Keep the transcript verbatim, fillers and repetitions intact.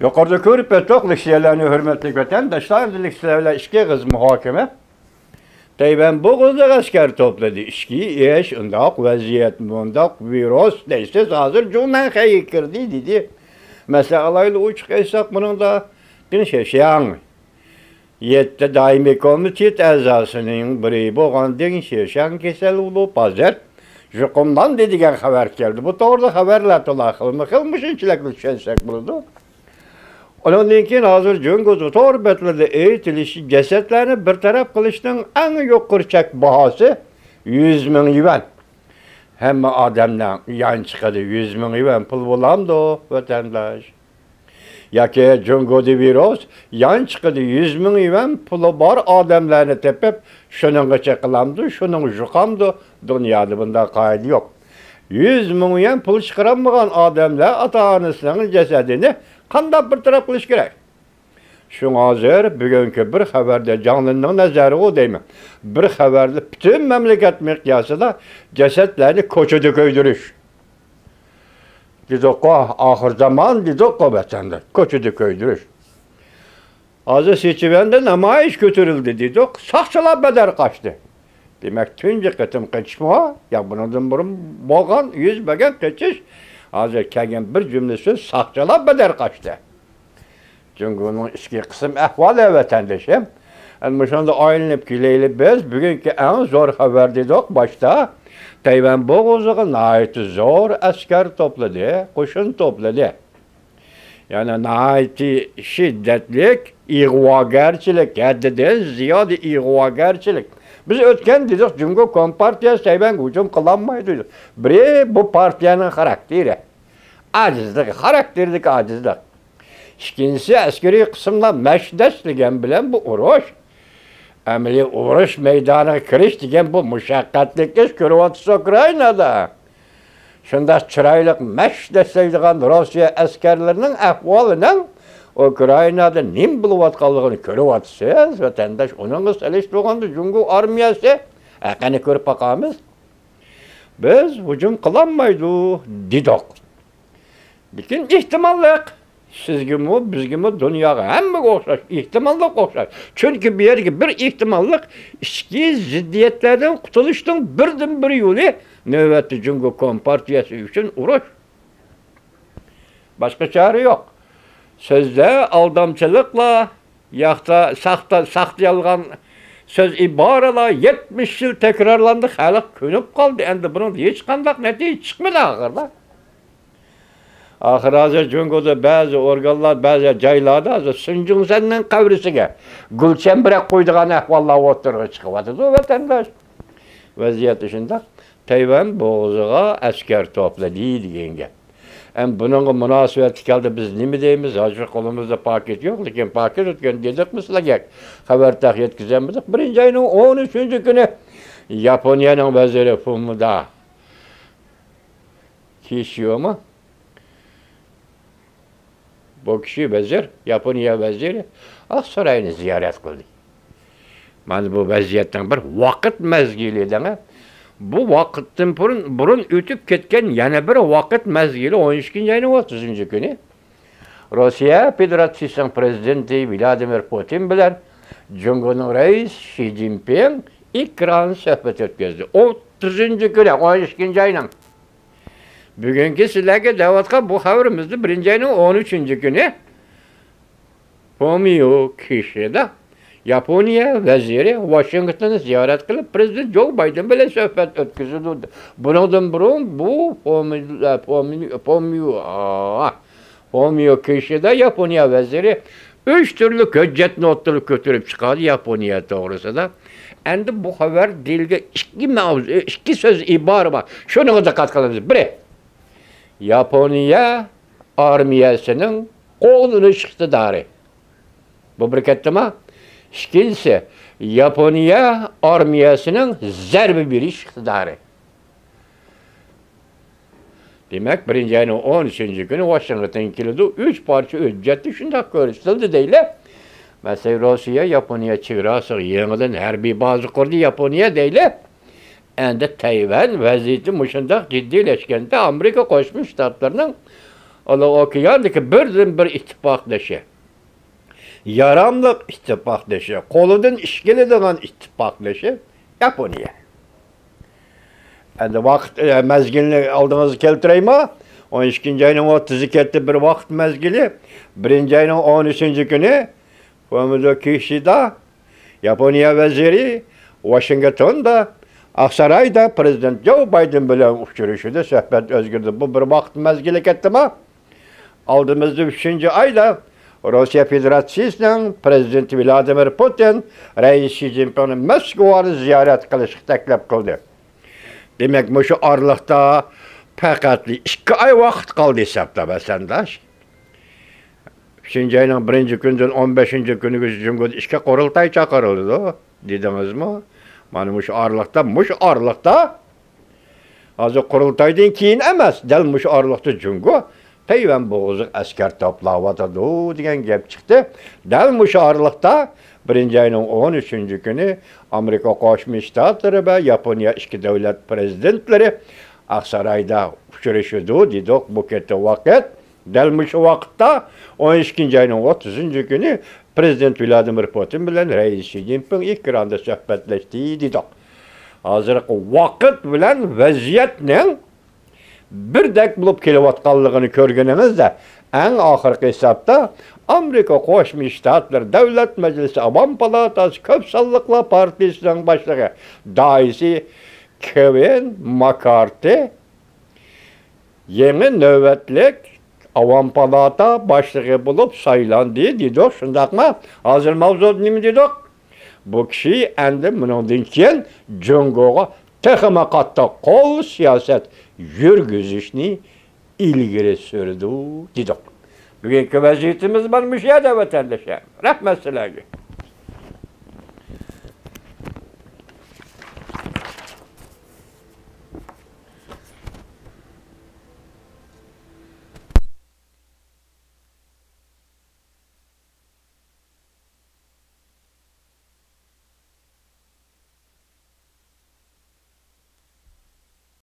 يۇقىرىدا كۆرۈپ ئۆتتۇق لېكسىيەلەرنى، ھۆرمەتلىك ۋەتەنداشلار. ئەمدى لېكسىيە بىلەن ئىككى ئېغىز مۇھاكىمە. تەيۋەن بوغۇزىغا ئەسكەر توپلىدى. ئىچكى ئىش ئۇنداق، ۋەزىيەت مۇنداق، ۋىرۇس دەيسىز، ھازىر جۇڭنەنخەيگە كىردى، دېدى. مەسىلەن، ئالايلى ئوچۇق ئېيتساق، بۇنىڭدا دېڭ شيشياڭ، يەتتە دائىمىي كومىتېت ئەزاسىنىڭ بىرى بولغان دېڭ شيشياڭ كېسەل بولۇپ، ھازىر يۇقۇملاندى دېگەن خەۋەر كەلدى. بۇ توغرىدا خەۋەرلەر تولا خىلمۇ خىل، مۇشۇنچىلىكلا چۈشەنسەك بولىدۇ. ئۇنىڭدىن كېيىن ھازىر جۇڭگو تور بەتلىرىدە ئېيتىلىشى، جەسەتلەرنى بىر تەرەپ قىلىشنىڭ ئەڭ يۇقىرى چەك باھاسى يۈز مىڭ يۈەن. ھەممە ئادەمنىڭ يانچۇقىدا يۈز مىڭ يۈەن پۇل بولامدۇ، ۋەتەنداش؟ ياكى جۇڭگودا ۋىرۇس، يانچۇقىدا يۈز مىڭ يۈەن پۇلى بار ئادەملەرنى تېپىپ، شۇنىڭغا چېقىلامدۇ، شۇنىڭغا يۇقامدۇ؟ دۇنيادا بۇنداق قائىدە يوق. يۈز مىڭ يۈەن پۇل چىقىرالمىغان ئادەملەر ئاتا-ئانىسىنىڭ جەسەتىنى قانداق بىر تەرەپ قىلىش كېرەك؟ شۇڭا ھازىر بۈگۈنكى بىر خەۋەردە جاڭلىننىڭ نەزەرىغۇ دەيمەن، بىر خەۋەردە پۈتۈن مەملىكەت مىقياسىدا جەسەتلەرنى كوچىدا كۆيدۈرۈش دېدۇققۇ، ئاخىر زامان دېدۇققۇ ۋەتەندە، كوچىدا كۆيدۈرۈش. ھازىر سىچۈەندە نامايىش كۆتۈرۈلدى دېدۇق، ساقچىلار بەدەر قاچتى. دېمەك، تۇنجى قېتىم قېچىشمۇ، يا بۇنىڭدىن بۇرۇن بولغان، يۈز بەرگەن قېچىش، ھازىر كەلگەن بىر جۈملە سۆز، ساقچىلار بەدەر قاچتى. جۇڭگونىڭ ئىچكى قىسىم ئەھۋالى، ۋەتەندىشىم. ئەنە مۇشۇندا ئايلىنىپ كېلەيلى بىز. بۈگۈنكى ئەڭ زور خەۋەر دېدۇق باشتا. تەيۋەن بوغۇزىغا ناھايىتى زور ئەسكەر توپلىدى، قوشۇن توپلىدى. يەنى ناھايىتى شىددەتلىك ئىغۋاگەرچىلىك، ھەددىدىن زىيادە ئىغۋاگەرچىلىك. بىز ئۆتكەن دېدۇق، جۇڭگو كومپارتىيەسى تەيۋەنگە ھۇجۇم قىلالمايدۇ دېدۇق. بىرى، بۇ پارتىيەنىڭ خاراكتېرى. ئاجىزلىقى، خاراكتېردىكى ئاجىزلىق. ئىككىنچىسى، ئەسكىرىي قىسىملار مەشىق دەسلىگەن بىلەن بۇ ئۇرۇش، ئەمەلىي ئۇرۇش مەيدانىغا كىرىش دېگەن بۇ مۇشەققەتلىك ئىش، كۆرۈۋاتىسىز ئۇكرائىنادا. شۇنداق چىرايلىق مەشىق دەسلەيدىغان روسىيە ئەسكەرلىرىنىڭ ئەھۋالىنىڭ ئۇكرائىنادا نېمە بولۇۋاتقانلىقىنى كۆرۈۋاتىسىز، ۋەتەنداش. ئۇنىڭغا سېلىشتۇرغاندا جۇڭگو ئارمىيەسى، ھە، قېنى كۆرۈپ باقامىز. بىز ھۇجۇم قىلالمايدۇ دېدۇق. لېكىن ئېھتىماللىق. سىزگىمۇ، بىزگىمۇ، دۇنياغا، ھەممىگە ئوخشاش. ئېھتىماللىق ئوخشاش. چۈنكى بۇ يەردىكى بىر ئېھتىماللىق، ئىچكى زىددىيەتلەردىن قۇتۇلۇشنىڭ بىردىنبىر يولى نۆۋەتتە جۇڭگو كومپارتىيەسى ئۈچۈن ئۇرۇش. باشقا چارە يوق. سۆزدە ئالدامچىلىقلا، ياختا، ساختا، ساختا يالغان سۆز ئىبارىلەر يەتمىش يىل تەكرارلاندى، خەلق كۆنۈپ قالدى. ئەمدى بۇنىڭدا ھېچقانداق نەتىجە چىقمىدى ئاخىردا. ئاخىر ھازىر جۇڭگودا بەزى ئورگانلار، بەزى جايلاردا ھازىر سۇن جۇڭسەننىڭ قەبرىسىگە گۈل چەمبىرەك قويىدىغان ئەھۋاللار ئوتتۇرىغا چىقىۋاتىدۇ، ۋەتەنداش. ۋەزىيەت شۇنداق. تەيۋەن بوغۇزىغا ئەسكەر توپلىدى دېگەن گەپ. ئەم، بۇنىڭغا مۇناسىۋەتلىك ھالدا بىز نېمە دەيمىز؟ ھازىر قولىمىزدا پاكىت يوق، لېكىن پاكىت ئۆتكەن دېدۇقمۇ سىلەرگە؟ خەۋەر تېخى يەتكۈزەلمىدۇق. بىرىنچى ئاينىڭ ئون ئۈچىنچى كۈنى ياپونىيەنىڭ ۋەزىرى فۇمىدا كىشىيوما، بۇ كىشى ۋەزىر، ياپونىيە ۋەزىرى ئاقساراينى زىيارەت قىلدى. مانا بۇ ۋەزىيەتنىڭ بىر ۋاقىت مەزگىلى دەڭە. بۇ ۋاقىتتىن بۇرۇن، بۇرۇن ئۆتۈپ كەتكەن يەنە بىر ۋاقىت مەزگىلى، ئون ئىككىنچى ئاينىڭ ئوتتۇزىنچى كۈنى روسىيە فېدېراتسىيىسىنىڭ پىرېزىدېنتى ۋلادىمىر پۇتىن بىلەن جۇڭگونىڭ رەئىسى شى جىنپىڭ ئېكران سۆھبەت ئۆتكۈزدى. ئوتتۇزىنچى كۈنى، ئون ئىككىنچى ئاينىڭ. بۈگۈنكى سىلەرگە دەۋاتقان بۇ خەۋىرىمىزنى بىرىنچى ئاينىڭ ئون ئۈچىنچى كۈنى فۇمىيو كىشىدا ياپونىيە ۋەزىرى ۋاشىنگتوننى زىيارەت قىلىپ، پىرېزىدېنت جو بايدېن بىلەن سۆھبەت ئۆتكۈزىدۇ. بۇنىڭدىن بۇرۇن بۇ فۇمى-، فۇمى-، فۇمىيو، فۇمىيو كىشىدا ياپونىيە ۋەزىرى ئۈچ تۈرلۈك ھۆججەتنى ئوتتۇرىغا كۆتۈرۈپ چىقاردى ياپونىيە توغرىسىدا. ئەمدى بۇ خەۋەر دېيىلگەن ئىككى مەۋزۇ، ئىككى سۆز ئىبارە بار. شۇنىڭغا دىققەت قىلىمىز. بىرى، ياپونىيە ئارمىيەسىنىڭ قوغدىنىش ئىقتىدارى. بۇ بىر كەتتىما؟ ئىككىنچىسى، ياپونىيە ئارمىيەسىنىڭ زەربە بېرىش ئىقتىدارى. دېمەك، بىرىنچى ئاينىڭ ئون ئۈچىنچى كۈنى ۋاشىنگتون كېلىدۇ. ئۈچ پارچە ھۆججەتتە شۇنداق كۆرسىتىلدى دەيلى. مەسىلەن، روسىيە ياپونىيە چېگراسىغا يېڭىدىن ھەربىي بازا قۇردى ياپونىيە دەيلى. ئەمدى تەيۋەن ۋەزىيىتى مۇشۇنداق جىددىيلەشكەندە، ئامېرىكا قوشما شتاتلىرىنىڭ ئۇلۇغ ئوكياندىكى بىردىنبىر ئىتتىپاقدىشى، ياراملىق ئىتتىپاقدىشى، قولىدىن ئىش كېلىدىغان ئىتتىپاقدىشى ياپونىيە. ئەمدى ۋاقىت، ئە، مەزگىلنى ئالدىڭىزغا كەلتۈرەيمۇ؟ ئون ئىككىنچى ئاينىڭ ئوتتۇزى كەتتى، بىر ۋاقىت مەزگىلى. بىرىنچى ئاينىڭ ئون ئۈچىنچى كۈنى فۇمىدو كىشىدا، ياپونىيە ۋەزىرى، ۋاشىنگتوندا، ئاقسارايدا پىرېزىدېنت جو بايدېن بىلەن ئۇچرىشىدۇ، سۆھبەت ئۆزگىرىدۇ. بۇ بىر ۋاقىت مەزگىلى كەتتىمۇ؟ ئالدىمىزدا ئۈچىنچى ئايدا روسىيە فېدېراتسىيىسىنىڭ پىرېزىدېنتى ۋلادىمىر پۇتىن رەئىس شى جىنپىڭنى مەسكۇۋانى زىيارەت قىلىشقا تەكلىپ قىلدى. دېمەك، مۇشۇ ئارىلىقتا پەقەت ئىككى ئاي ۋاقىت قالدى ھېسابلاپ، ۋەتەنداش. ئۈچىنچى ئاينىڭ بىرىنچى كۈنىدىن ئون بەشىنچى كۈنىگىچە جۇڭگودا ئىككى قۇرۇلتاي چاقىرىلىدۇ، دېدىڭىزمۇ؟ مانا مۇشۇ ئارىلىقتا، مۇشۇ ئارىلىقتا، ھازىر قۇرۇلتايدىن كېيىن ئەمەس، دەل مۇشۇ ئارىلىقتا جۇڭگو پەيۋەن بوغۇزىغا ئەسكەر توپلاۋاتىدۇ دېگەن گەپ چىقتى. دەل مۇشۇ ئارىلىقتا بىرىنچى ئاينىڭ ئون ئۈچىنچى كۈنى ئامېرىكا قوشما شتاتلىرى ۋە ياپونىيە ئىككى دۆلەت پىرېزىدېنتلىرى ئاقسارايدا ئۇچرىشىدۇ دېدۇق. بۇ كەتتى ۋاقىت. دەل مۇشۇ ۋاقىتتا، ئون ئىككىنچى ئاينىڭ ئوتتۇزىنچى كۈنى پىرېزىدېنت ۋلادىمىر پۇتىن بىلەن رەئىس شى جىنپىڭ ئېكراندا سۆھبەتلەشتى دېدۇق. ھازىرقى ۋاقىت بىلەن ۋەزىيەتنىڭ بىردەك بولۇپ كېلىۋاتقانلىقىنى كۆرگىنىڭىزدە، ئەڭ ئاخىرقى ھېسابتا ئامېرىكا قوشما شتاتلىرى دۆلەت مەجلىسى ئاۋام پالاتاسى كۆپ سانلىقلار پارتىيىسىنىڭ باشلىقى دايسى كېۋىن ماكارتى يېڭى نۆۋەتلىك ئاۋام پالاتا باشلىقى بولۇپ سايلاندى دېدۇق، شۇنداقمۇ؟ ھازىر ماۋزۇدا نېمە دېدۇق؟ بۇ كىشى ئەمدى مۇنىڭدىن كېيىن جۇڭگوغا تېخىمۇ قاتتىق قول سىياسەت يۈرگۈزۈشنى ئىلگىرى سۈرىدۇ دېدۇق. بۈگۈنكى ۋەزىيىتىمىز مانا مۇشۇ يەردە، ۋەتەنداشلار. رەھمەت سىلەرگە.